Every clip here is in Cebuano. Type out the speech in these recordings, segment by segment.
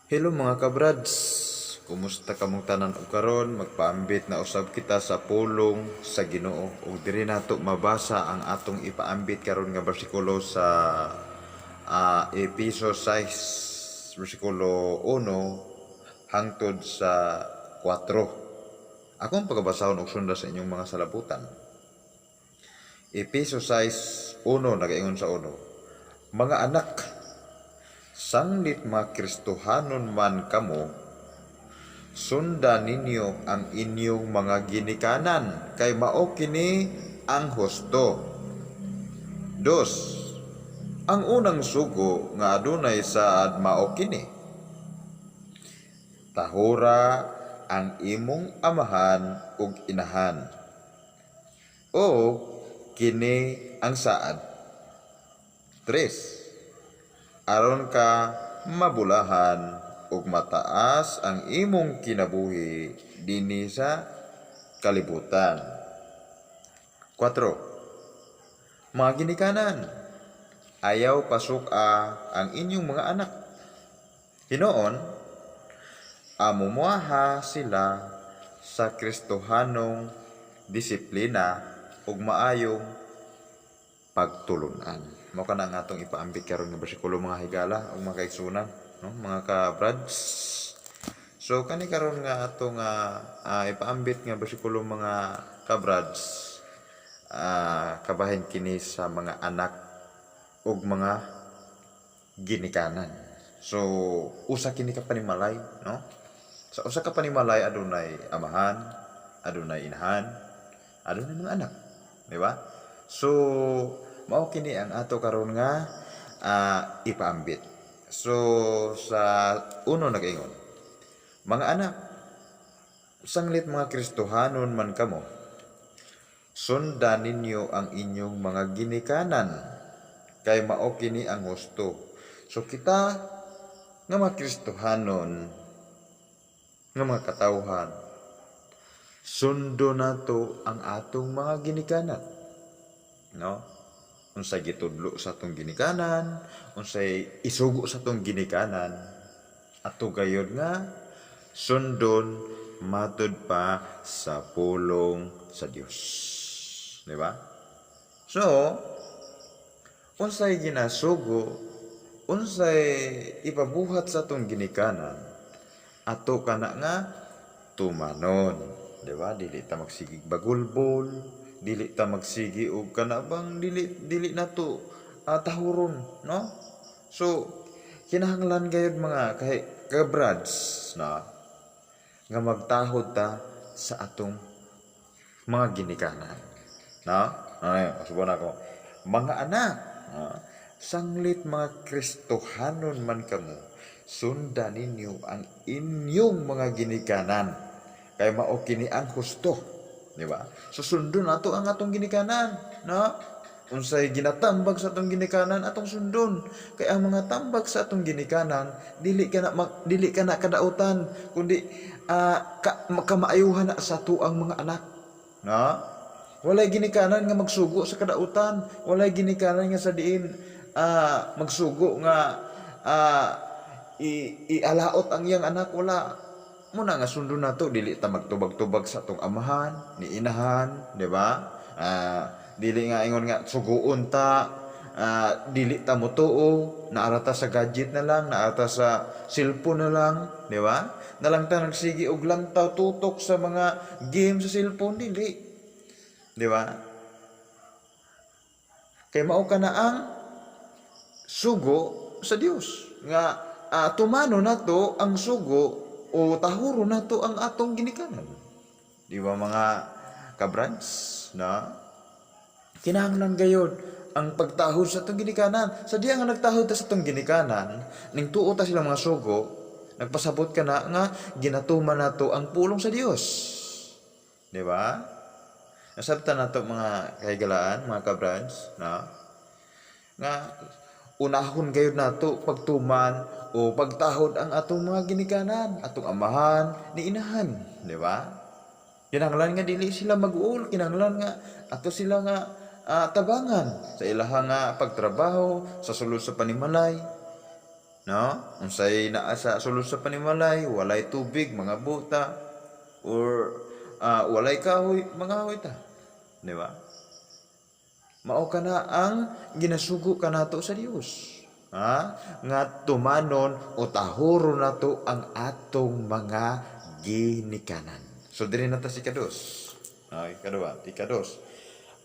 Hello, mga kabrads! Kumusta kamong tanan og karon? Magpaambit na usab kita sa pulong sa Ginoo ug diri nato mabasa ang atong ipaambit karon nga bersikulo sa Epeso 6 bersikulo 1 hangtod sa 4. Akong pagabasahon og sunda sa inyong mga salabutan. Epeso 6:1 nagaingon sa 1. "Mga anak, sanglit mga Kristohanon man kamo, sunda ninyo ang inyong mga ginikanan, kay mao kini ang husto." 2. "Ang unang sugo nga adunay saad mao kini: Tahura ang imong amahan ug inahan." O kini ang saad. 3. "Aron ka mabulahan ug mataas ang imong kinabuhi dinhi sa kalibutan." 4. "Mga ginikanan, ayaw pasuk-a ang inyong mga anak. Hinuon, amumuaha sila sa Kristohanong disiplina ug maayong pagtulunan." Mao kana ang atong ipaambit karon nga bersikulo, mga higala ug mga kaigsunan, no, mga ka-brads. So kani karon nga atong ipaambit nga bersikulo, mga ka-brads, kabahin kini sa mga anak ug mga ginikanan. So usa kini ka panimalay, no? Sa usa ka panimalay adunay amahan, adunay inahan, adunay mga anak, di ba? So mao kini ang ato karon nga ipaambit. So sa 1 nagaingon, "Mga anak, sanglit mga Kristohanon man kamo, sundan ninyo ang inyong mga ginikanan, kay mao kini ang husto." So kita nga mga Kristohanon nga mga katawhan, sundo nato ang atong mga ginikanan. No? Unsay gitudlo sa atong ginikanan, unsay isugo sa atong ginikanan, ato gayod nga sundon matud pa sa pulong sa Dios. Di ba? So, unsay ginasugo, unsay ipabuhat sa atong ginikanan, ato kana nga tumanon. Di ba? Dili ta magsigig bagulbol, dili ta magsigi og kana bang dili dili nato tahuron, no? So kinahanglan gayud, mga kay kabrads, na nga magtahod ta sa atong mga ginikanan. No? Ay, subon ako. "Mga anak, no? Sanglit mga Kristohanon man kamo, sundan ninyo ang inyong mga ginikanan. Kay mao kini ang husto." Di ba? So sundon nato ang atong ginikanan, no? Unsay ginatambag sa atong ginikanan, atong sundon. Kay ang mga tambag sa atong ginikanan, dili ka na kadautan, kundi kamaayuhan na sa atuang mga anak. No? Walay ginikanan nga magsugo sa kadautan, walay ginikanan nga sa diin magsugo nga ialaot ang iyang anak, wala. Muna nga sundon nato, dili ta magtubag-tubag sa atong amahan, ni inahan, di ba? Dili nga ingon nga suguon ta, dili ta motuo, naara ta sa gadget na lang, naara ta sa cellphone na lang, di ba? Nalang ta nagsigi og lantaw tutok sa mga game sa cellphone, dili. Di ba? Kay mao ka na ang sugo sa Dios nga tumano nato ang sugo o tahuro nato ang atong ginikanan. Di ba, mga kabrads, na? Kinahanglan gayod ang pagtahod sa atong ginikanan. Sa diya nga nagtahod ta sa atong ginikanan, ning tuo ta sila mga sugo, nagpasabot ka na nga ginatuman nato ang pulong sa Dios. Di ba? Nasabtan nato, mga kahigalaan, mga kabrads, na nga unahon gayud nato pagtuman o pagtahod ang atong mga ginikanan, atong amahan ni inahan, di ba? Kinahanglan nga dili sila mag-uol, kinahanglan nga ato sila nga tabangan sa ilaha nga pagtrabaho, sa sulod sa panimalay. No? Unsay naa sa sulod sa panimalay, walay tubig, mga buta, or walay kahoy, mga ahoy ta. Di ba? Mao kana ang ginasugo kanato sa Dios. Ha? Nga tumanon o tahuro nato ang atong mga ginikanan. So diri na ta sa ikados. Ay, ikaduha, ikados.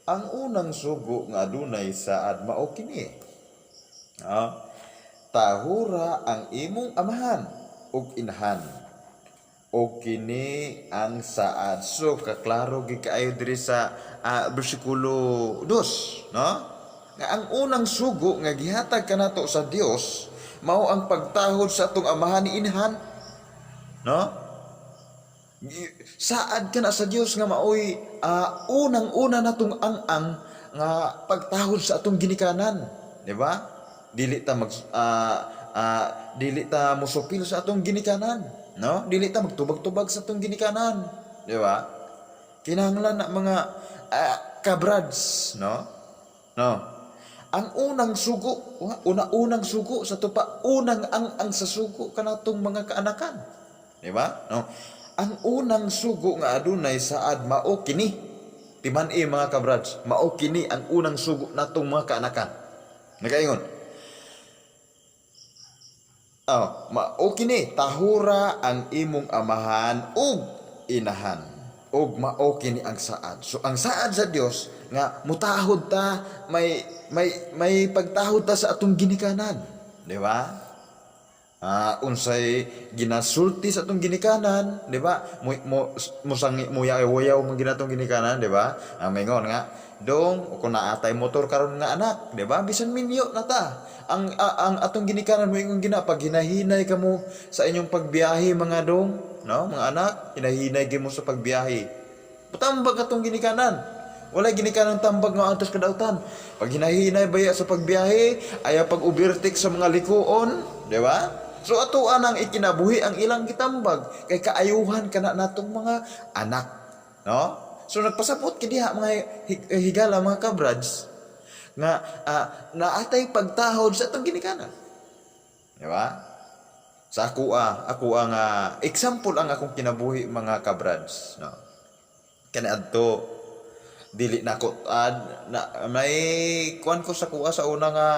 Ang unang sugo nga adunay saad mao kini. Ha? Tahura ang imong amahan ug inahan. O kini ang saad. So kaklaro gid kaayo diri sa bersikulo 2, no? Nga ang unang sugo nga gihatag kanato sa Dios mao ang pagtahod sa atong amahan ni inahan. No? Saad ka na sa Dios nga maoy unang-una natong ang-ang nga pagtahod sa atong ginikanan, di ba? Dili ta musupil sa atong ginikanan, no? Dili ta magtubag-tubag sa atong ginikanan, di ba? Kinahanglan na, mga kabrads, no? No. Ang unang sugo, una-unang sugo sa tupa, unang ang sa sugo kanatong mga kaanakan. Di ba? No. Ang unang sugo nga adunay saad mao kini. Timan-i, mga kabrads, mao kini ang unang sugo natong mga kaanakan. Nakaingon. Oh, mao kini, tahura ang imong amahan ug inahan. Ug mao kini ang saad. So ang saad sa Dios nga mutahod ta, may pagtahod ta sa atong ginikanan, di ba? Unsay ginasulti sa atong ginikanan, di ba? Mo mo musangi muyaw-yaw man ginatong ginikanan, di ba? Ang mingon nga, "Dong, kung naatay motor karon nga anak," di ba? Bisan minyo na ta. Ang atong ginikanan moingon gina, "Pag hinahinay kamo sa inyong pagbiyahe, mga dong, no? Mga anak, hinahinay gyud mo sa pagbiyahe." Patambag atong ginikanan. Wala ginikanan tambag nga antos kadautan. Pag hinahinay baya sa pagbiyahe, ayaw pag overtake sa mga likuon, di ba? So ato anang ikinabuhi ang ilang gitambag kay kaayuhan kana natong mga anak, no? So nagpasabot kay diha, mga higala, mga kabrads, nga naatay pagtahod sa atong ginikanan. Di ba? Sa ako ang example ang akong kinabuhi, mga kabrads, no? Kaniadto dili na ko na may kuan ko sa kuha sa una nga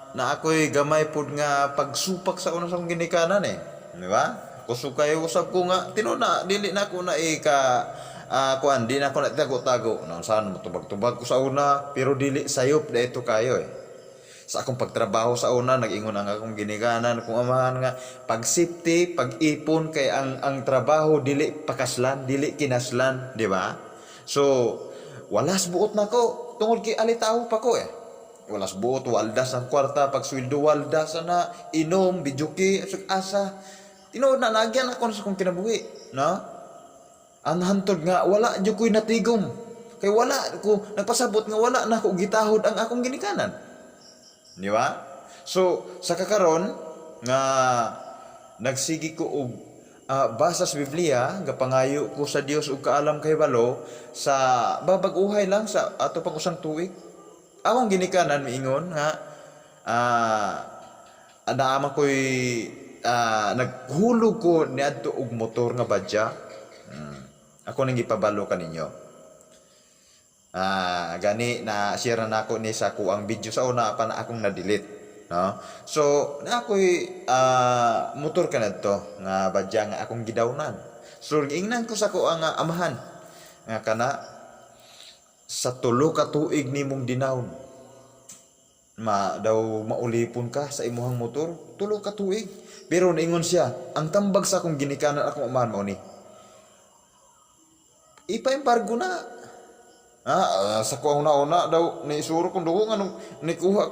na ako'y gamay pud nga pagsupak sa una sa akong ginikanan eh. Di ba? Kusog kayo usab ko nga tinuna dili na ako na ika kuan, di na ako na tago-tago. No, saan mo tubag-tubag ko sa una, pero dili sayop dito kayo eh. Sa akong pagtrabaho sa una, nag-ingon ang akong ginikanan, kung amahan nga pag safety, pag-ipon, kay ang trabaho dili pakaslan, dili kinaslan, di ba? So walas buot nako tungod kay alitaw pa ko eh. Walas buot, waldas ang kwarta, pag sweldo waldas ana, inom, bijuki, asa. Tinuod na nagyan ako sa akong kinabuhi, no? Ang hantod nga wala jud ko'y natigom. Kay wala ko nagpasabot nga wala na ko gitahod ang akong ginikanan. Di ba? So, sa kakaron nga nagsigi ko og basa sa Biblia, gapangayo ko sa Dios og kaalam kahibalo sa babag-uhay lang sa ato pang usang tuig. Akong ginikanan miingon nga naama ko'y naghulog ko niadto og motor nga badya. Ako nang gipabalo kaninyo. Gani na share na nako ni sa kuang video sa una pa na akong na-delete, no? So, na ako'y motor kanadto nga badya nga akong gidawnan. So, giingnan ko sa kuang nga amahan nga kana sa 3 ka tuig nimong dinawn ma daw maulipon ka sa imuhang motor, 3 ka tuig. Pero niingon siya, ang tambag sa akong ginikanan, akong amahan, mao ni ipa-embargo na. Sa kuang una-una daw ni isuro kong dugo nga nung nikuha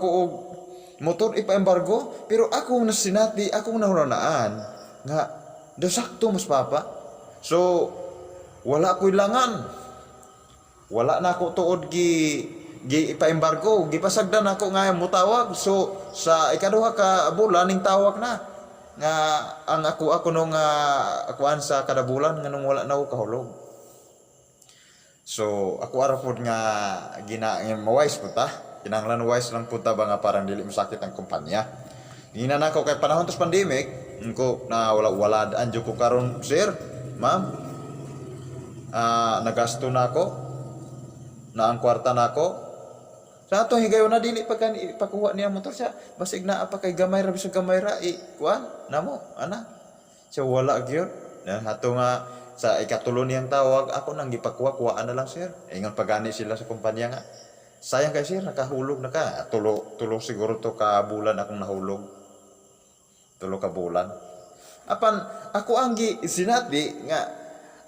ko og motor ipa-embargo, pero akong nasinati, akong nahunahunaan nga daw sakto mas papa. So wala ko'y langan. Wala na ako tuod gi ipa-embargo, gipasagdan ako nga mutawag. So sa ikaduha ka bulan ning tawag na nga ang ako nung akuan sa kada bulan nga nung wala na ako kahulog. So ako ara pod nga gina nga mawise po ta, Kinahanglan wise lang punta ba nga parang dili masakit ang kumpanya. Ngina nako kay panahon tos pandemic, ko na wala wala anjo ko karon, sir, ma'am. Nagasto na ako. Na ang kwarta nako. Sa atong higayon na dili pa kani pakuha niya motor siya. Basig naa pa kay gamay ra, bisag gamay ra i kuan namo ana. Siya wala gyud. Na hato nga sa ikatulo niyang tawag ako nang gipakuha, kuhaan na lang, sir. Ingon pagani sila sa kumpanya nga sayang kay sir, nakahulog na ka. Tulo tulo siguro to ka bulan akong nahulog. 3 ka bulan. Apan ako ang gi sinati nga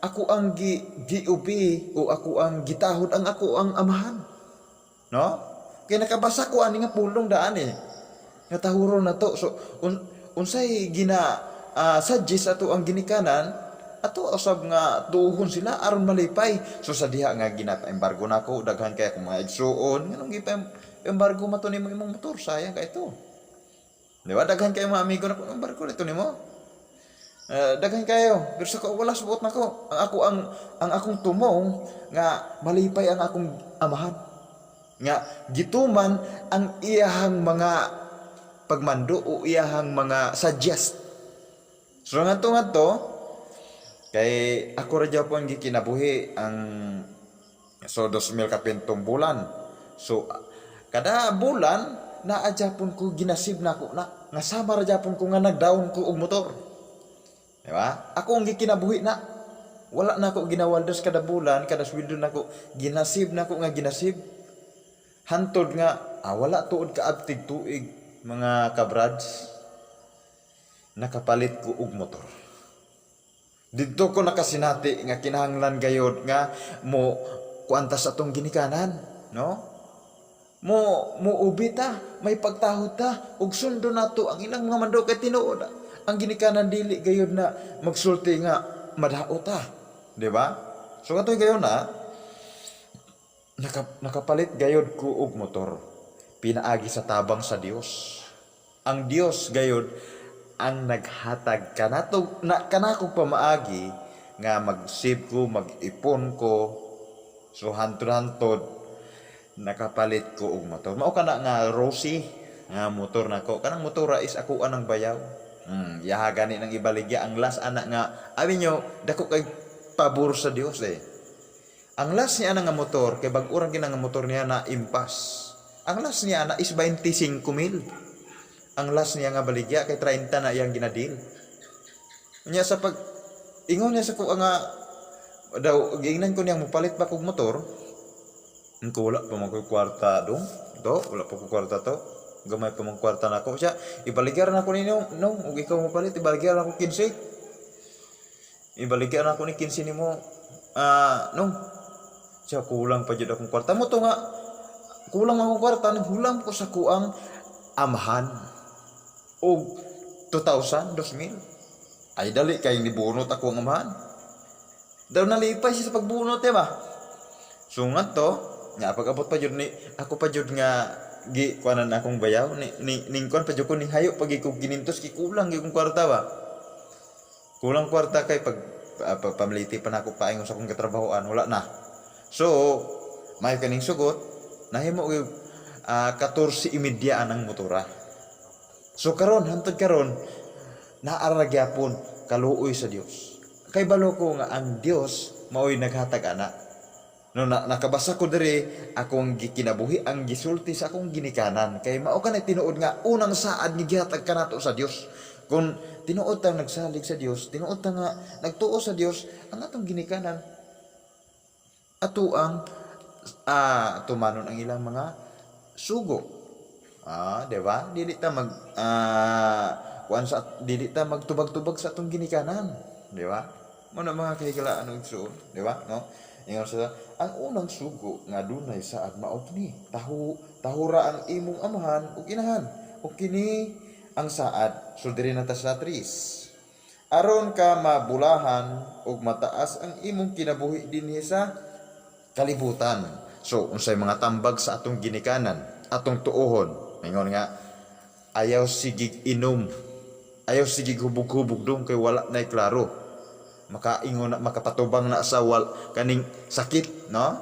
ako ang gi giubi o ako ang gitahod ang ako ang amahan. No? Kaya nakabasa ko ani nga pulong daan eh. Nga tahuron na to. So unsay gina suggest ato ang ginikanan ato usab nga tuuhon sila aron malipay. So sa diha nga ginapa-embargo nako, daghan kay akong mga igsuon, nganong gipa-embargo man to nimo imong motor, sayang kay ito. Di ba? Daghan kayo mga amigo nako, embargo ito nimo. Daghan kayo. Pero sa ko wala suot nako. Ang ako ang akong tumong nga malipay ang akong amahan. Nga gituman ang iyahang mga pagmando o iyahang mga suggest. So ngadto ngadto kay ako ra gyapon gikinabuhi ang so 2000 kapintong bulan. So kada bulan naa gyapon ko ginasib nako na nga sama ra gyapon ko nga nagdown ko og motor. Di ba? Ako ang gikinabuhi na. Wala na ako ginawaldos kada bulan, kada sweldo nako, ginasib nako nga ginasib. Hantod nga, wala tuod kaabtig tuig, mga kabrads. Nakapalit ko og motor. Didto ko nakasinati nga kinahanglan gayod nga mo kuantas atong ginikanan, no? Mo mo ubi ta, may pagtahod ta, ug sundo nato ang ilang mga mando kay tinuod. Ang ginikanan dili gayod na magsulti nga madao ta, di ba? So katoy gayon na nakapalit gayod ko og motor pinaagi sa tabang sa Dios. Ang Dios gayod ang naghatag kanato na kanakong pamaagi nga mag-save ko, mag-ipon ko. So hantod-hantod nakapalit ko og motor. Mao kana nga Rosie nga motor nako. Kanang motora is ako anang bayaw. Yaha gani nang ibaligya ang last ana nga abi nyo dako kay pabor sa Dios eh. Ang last niya na nga motor kay bag-o ra gina nga motor niya na impas. Ang last niya na is 25 mil. Ang last niya nga baligya kay 30 na iyang ginadil. Nya sa pag ingon niya sa ko nga daw giingnan ko niyang mopalit ba kog motor. Ko wala pa man ko'y kwarta dong. To, wala pa ko kwarta to. Gamay pa man kwarta nako. Siya, ibaligya na ako ninyo, no, ug ikaw mopalit, ibaligya na ako 15. Ibaligya na ako ni 15 nimo. No. Siya, kulang pa jud akong kwarta mo to nga. Kulang akong kwarta, naghulam ko sa kuang amahan. Og 2,000, 2,000. Ay dali kay nibunot ako ang amahan. Daw nalipay siya sa pagbunot, eh ba? So nga to, nga pag-abot pa jud ni ako pa jud nga gi kuanan akong bayaw ni ni ning kuan pa jud ko ning hayo pag ko ginintos kay kulang gyud kong kwarta ba. Kulang kwarta kay pag pamliti pa nako paingon sa akong katrabahoan, wala na. So may kaning sugot nahimo og 14.30 ang motora. So karon hantod karon naara gyapon kaluoy sa Dios. Kay balo ko nga ang Dios maoy naghatag ana. No na, nakabasa ko diri akong gikinabuhi ang gisulti sa akong ginikanan kay mao kanay tinuod nga unang saad nga gihatag kanato sa Dios. Kung tinuod tang nagsalig sa Dios, tinuod ta nga nagtuo sa Dios, ang atong ginikanan ato ang tumanon ang ilang mga sugo. Di ba? Dili ta mag kuan sa dili ta magtubag-tubag sa atong ginikanan, di ba? Mo na mga kahigalaan og igsuon, di ba? No? Ingon sa ang unang sugo nga dunay saad mao ni tahu tahura ang imong amahan ug inahan ug kini ang saad. So diri na ta sa tris. Aron ka mabulahan ug mataas ang imong kinabuhi dinhi sa kalibutan. So unsay mga tambag sa atong ginikanan, atong tuohon. Ingon nga ayaw sigig inom. Ayaw sigig hubog-hubog dong kay wala na'y klaro. Makaingon na makapatubang na sa wal kaning sakit, no?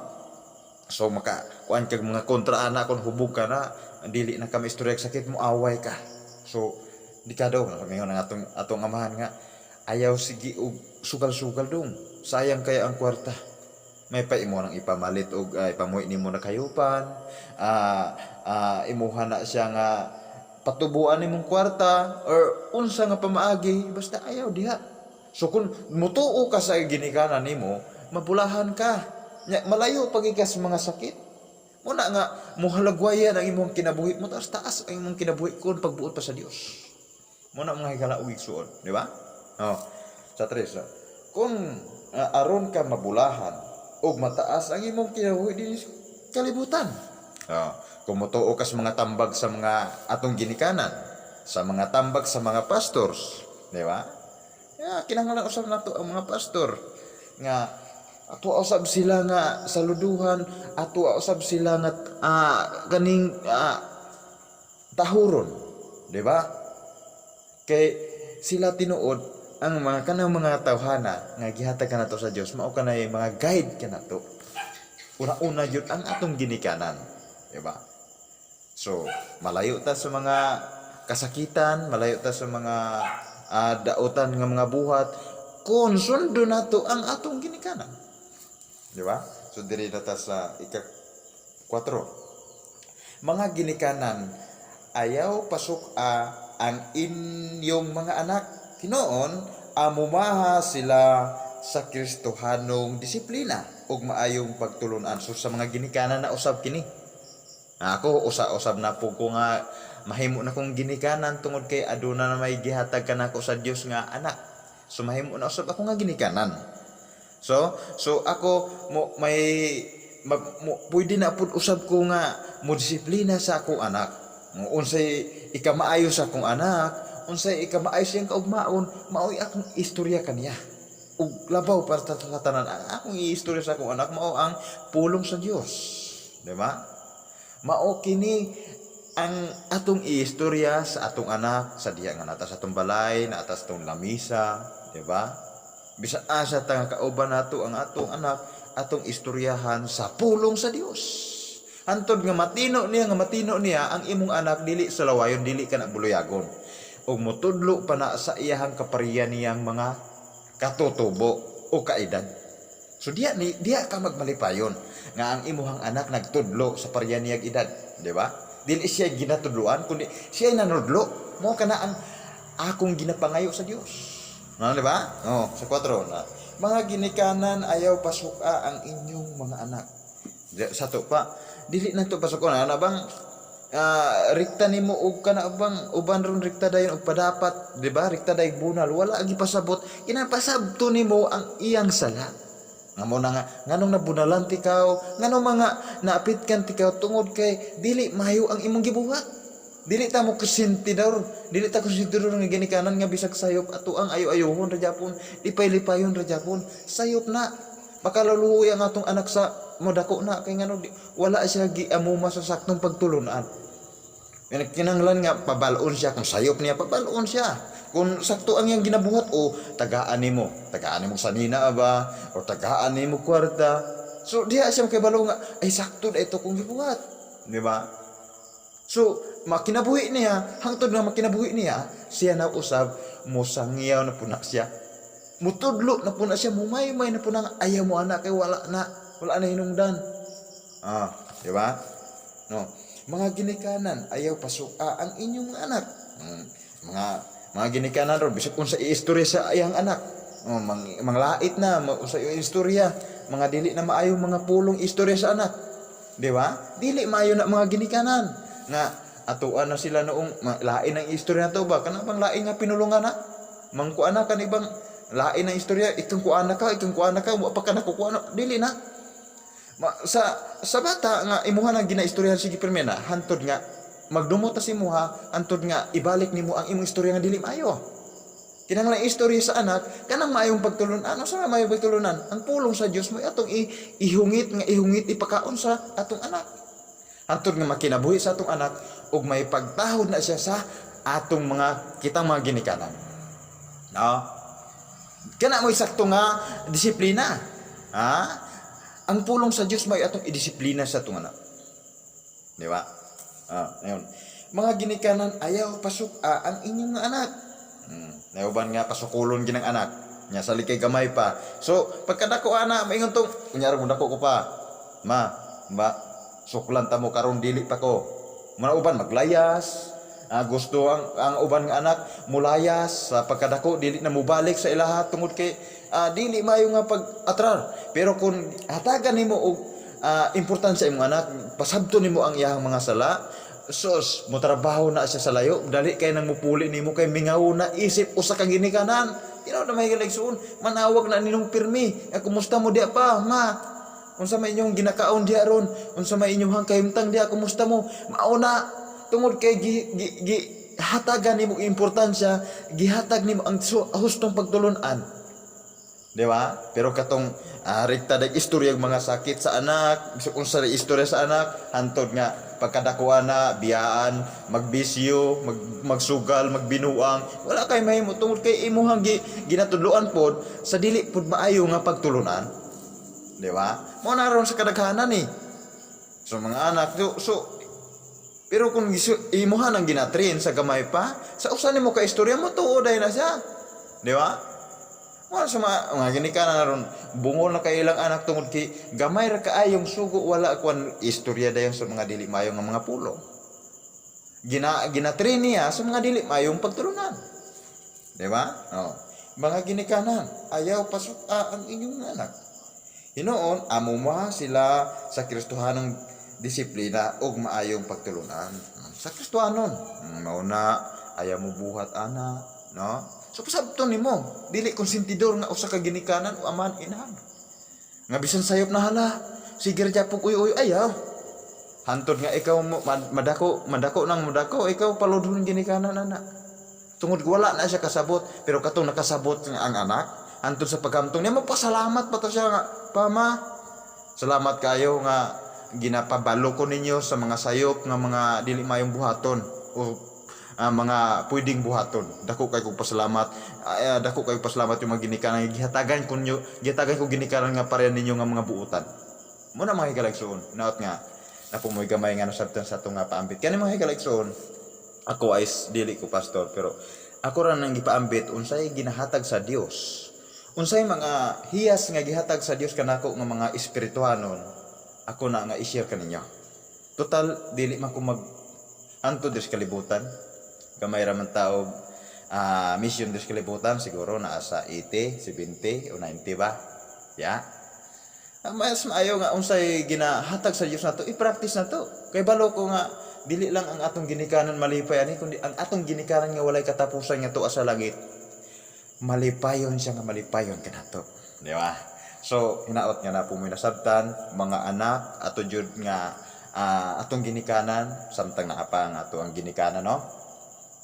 So maka kuan kag mga kontra ana. Kon hubog ka na, dili na kami istorya sakit mo, away ka. So di ka daw ngayon ang atong atong amahan nga ayaw sige og sugal-sugal dong, sayang kaya ang kwarta. May pa imo nang ipamalit og ipamuhi nimo na kayupan, imuha na siya nga patubuan nimong kwarta or unsa nga pamaagi, basta ayaw diha. So kung mutuo ka sa ginikanan nimo, mabulahan ka. Nya, malayo pag ka sa mga sakit. Muna nga muhalagwayan ang imong kinabuhi mo, taas taas ang imong kinabuhi kung pagbuot pa sa Dios. Muna mga higala og igsuon, di ba? Oh, sa tres. Oh. Kung aron ka mabulahan ug mataas ang imong kinabuhi dinhi sa kalibutan. Oh, kung motuo ka sa mga tambag sa mga atong ginikanan, sa mga tambag sa mga pastors, di ba? Ya, kinahanglan usab nato ang mga pastor nga ato usab sila nga saluduhan, ato usab sila nga kaning tahuron, di ba? Kay sila tinuod ang mga kanang mga tawhana nga gihatag kanato sa Dios, mao kanay mga guide kanato. Una-una jud ang atong ginikanan, di ba? So, malayo ta sa mga kasakitan, malayo ta sa mga dautan nga mga buhat kung sundo nato ang atong ginikanan. Di ba? So diri na ta sa ika 4. Mga ginikanan, ayaw pasuk-a ang inyong mga anak. Hinoon, amumaha sila sa Kristohanong disiplina ug maayong pagtulunan. So sa mga ginikanan na usab kini. Ako usa-usab na po ko nga mahimo na kong ginikanan tungod kay aduna na may gihatag kanako sa Dios nga anak. So mahimo na usab ako nga ginikanan. So ako mo may mo, pwede na pud usab ko nga mo disiplina sa akong anak. Mo unsay ikamaayo sa akong anak, unsay ikamaayo siyang kaugmaon, mao'y akong istorya kaniya. Ug labaw para sa tanan, ang akong iistorya sa akong anak mao ang pulong sa Dios. Di ba? Mao kini ang atong iistorya sa atong anak sa diha nga nata sa atong balay, naa ta sa atong lamisa, di ba? Bisan asa ta nga kauban nato ang atong anak, atong istoryahan sa pulong sa Dios. Hantod nga matino niya ang imong anak, dili sa lawayon, dili ka na buluyagon. Ug motudlo pa na sa iyahang kapariya niyang mga katutubo o kaedad. So diya ni diya ka magmalipayon nga ang imuhang anak nagtudlo sa pareha niyag edad, di ba? Dili siya ginatudloan kundi siya ay nanudlo. Mo kana ang akong ginapangayo sa Dios. No, di ba? Oh, sa 4 na. Mga ginikanan, ayaw pasuka ang inyong mga anak. Sa to pa, dili na to pasukon ana bang rikta nimo og kana bang uban ron rikta dayon og padapat, di ba? Rikta day bunal, wala gipasabot. Kinapasabto nimo ang iyang sala. Nga mo na nga, nganong nabunalan ti kaw, nganong mga naapit kan ti kaw, tungod kay dili maayo ang imong gibuhat. Dili ta mo kusintidor, dili ta kusintidor nga ginikanan nga bisag sayop ato ang ayo-ayohon ra japon, lipay-lipayon ra japon. Sayop na. Makaluluoy ang atong anak sa modako na kay ngano wala siya giamuma sa saktong pagtulunan. Kinahanglan nga pabal-on siya. Kung sayop niya, pabal-on siya. Kung sakto ang iyang ginabuhat o tagaan nimo, tagaan nimo sanina ba o tagaan nimo kwarta. So diha siya makibalo nga ay sakto na ito kung gibuhat, di ba? So makinabuhi niya, hangtod nga makinabuhi niya, siya na usab mosangyaw na puna siya. Mutudlo na puna siya, mumaymay na puna nga ayaw mo anak kay wala na hinungdan. Ah, di ba? No. Mga ginikanan, ayaw pasuka ang inyong anak. Mga ginikanan ron bisag unsa iistorya sa iyang anak. Oh, manglait na unsa istorya, mga dili na maayong mga pulong istorya sa anak. Di ba? Dili maayo na mga ginikanan nga atuan na sila noong lain ang istorya na to ba, kanang bang lain nga pinulungan na mangkuan na kan ibang lain ang istorya, ikang kuan na ka, ikang kuan na ka, wa pa ka nakukuha na, dili na. Sa bata nga imuha nang ginaistoryahan sige pirmi na hantod nga magdumot ta si imuha, hantod nga ibalik nimo ang imong istorya nga dili maayo. Kinahanglan istorya sa anak kanang maayong pagtulunan. Ano sa maayong pagtulunan? Ang pulong sa Dios mo atong ihungit nga ihungit, ipakaon sa atong anak hantod nga makinabuhi sa atong anak ug may pagtahod na siya sa atong mga kitang mga ginikanan, no? Kana mo sakto nga disiplina, ha? Ang pulong sa Dios may atong idisiplina sa atong anak. Di ba? Ah, ayun. Mga ginikanan, ayaw pasuk-a ang inyong mga anak. Nauban nga pasukulon ginang anak. Nya sa likay gamay pa. So, pagkadako ana, maingon tong, kunyari mo dako ko pa. Ma, ba, suklan ta mo karon, dili pa ko. Mga uban maglayas. Ah, gusto ang uban nga anak mulayas sa pagkadako, dili na mubalik sa ilaha tungod kay dili maayo nga pag-atrar. Pero kung hatagan nimo og importansya imong anak, pasabto nimo ang iyang mga sala, sus, mo trabaho na siya sa layo, dali kay nang mupuli nimo kay mingaw na isip usa ka ginikanan. Ginoo na, mga higalaigsoon, manawag na ninong pirmi. Eh, kumusta mo diya pa, ma? Unsa may inyong ginakaon diya ron? Unsa may inyong kahimtang diya? Kumusta mo? Mauna, tungod kay gi hatagan nimo importansya, gihatag nimo ang hustong pagtulunan. Di ba? Pero katong rekta dag istorya og mga sakit sa anak, bisag unsa ra istorya sa anak, hantod nga pagkadakuan na biyaan, magbisyo, magsugal, magbinuang, wala kay mahimo tungod kay imuhang ginatudloan pod sa dili pod maayo nga pagtulunan. Di ba? Mao na ron sa kadaghanan eh. So mga anak, so pero kung imuha nang ginatrain sa gamay pa, sa usa nimo ka istorya mo tuo dahil na siya. Di ba? Wala sa mga ginikanan na ron, bungol na kay ilang anak tungod kay gamay ra kaayong sugo, wala kwan istorya dayon sa mga dili maayo nga mga pulong. Ginatrain niya sa mga dili maayong pagtulunan. Di ba? Oh. Mga ginikanan, ayaw pasuk-a ang inyong anak. Hinuon, amuma sila sa Kristohanong disiplina ug maayong pagtulunan. Sa Kristohanon, mao na ayaw mo buhat ana, no? So pasabton nimo, dili konsentidor nga usa ka ginikanan o aman inahan. Nga bisan sayop na hala, sige ra gyapon uy-uy, ayaw. Hantod nga ikaw mo madako, madako nang madako, ikaw paludhon ginikanan ana. Tungod wala na siya kasabot, pero katong nakasabot nga ang anak, hantod sa paghamtong niya magpasalamat pa to siya nga, "Pama, salamat kayo nga ginapabalo ko ninyo sa mga sayop nga mga dili mayong buhaton o mga pwedeng buhaton. Dako kay kong pasalamat. Dako kay pasalamat yung mga ginikanan gihatagan ko ninyo, gihatagan ko ginikanan nga pareha ninyo nga mga buutan." Muna, mga higalaigsoon, naot nga napumoy gamay nga nasabtan sa atong nga paambit. Kani, mga higalaigsoon, ako ay dili ko pastor, pero ako ra nang gipaambit unsay ginahatag sa Dios. Unsay mga hiyas nga gihatag sa Dios kanako nga mga espirituhanon, ako na nga i-share kaninyo. Total dili man ko mag anto diri sa kalibutan. Gamay ra man tao mission diri sa kalibutan, siguro naa sa 80, 70 o 90 ba? Ya. Mas maayo nga unsay ginahatag sa Dios nato, i-practice nato. Kay balo ko nga dili lang ang atong ginikanan malipay ani, kundi ang atong ginikanan nga walay katapusan nga tuwa sa langit. Malipayon siya nga malipayon kanato. Di ba? So, hinaot nga na po mo nasabtan, mga anak, ato jud nga atong ginikanan, samtang naa pa ang ato ang ginikanan, no?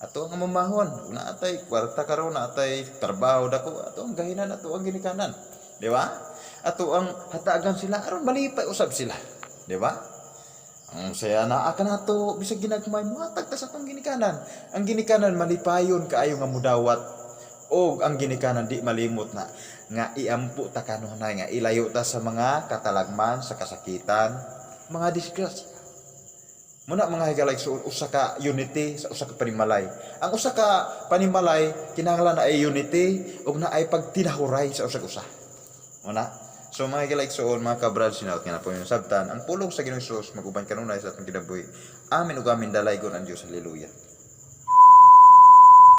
Ato ang mamahon, naa tay kwarta karon, naa tay trabaho dako, ato ang gahinan ato ang ginikanan. Di ba? Ato ang hatagan sila aron malipay usab sila. Di ba? Ang saya naa ka nato bisag ginagmay mo, hatag ta sa atong ginikanan. Ang ginikanan malipayon kaayo nga mudawat og ang ginikanan di malimot na nga iampo ta kanunay nga ilayo ta sa mga katalagman, sa kasakitan, mga disgrasya. Muna, mga higalaigsoon, usa ka unity sa usa ka panimalay. Ang usa ka panimalay kinahanglan na ay unity ug na ay pagtinahuray sa usag usa. Muna. So mga higalaigsoon, mga kabrad, sinaot nga na po yung sabtan, ang pulong sa Ginoong Hesus maguban kanunay sa atong kinabuhi. Amen ug amen, dalaygon ang Dios. Hallelujah.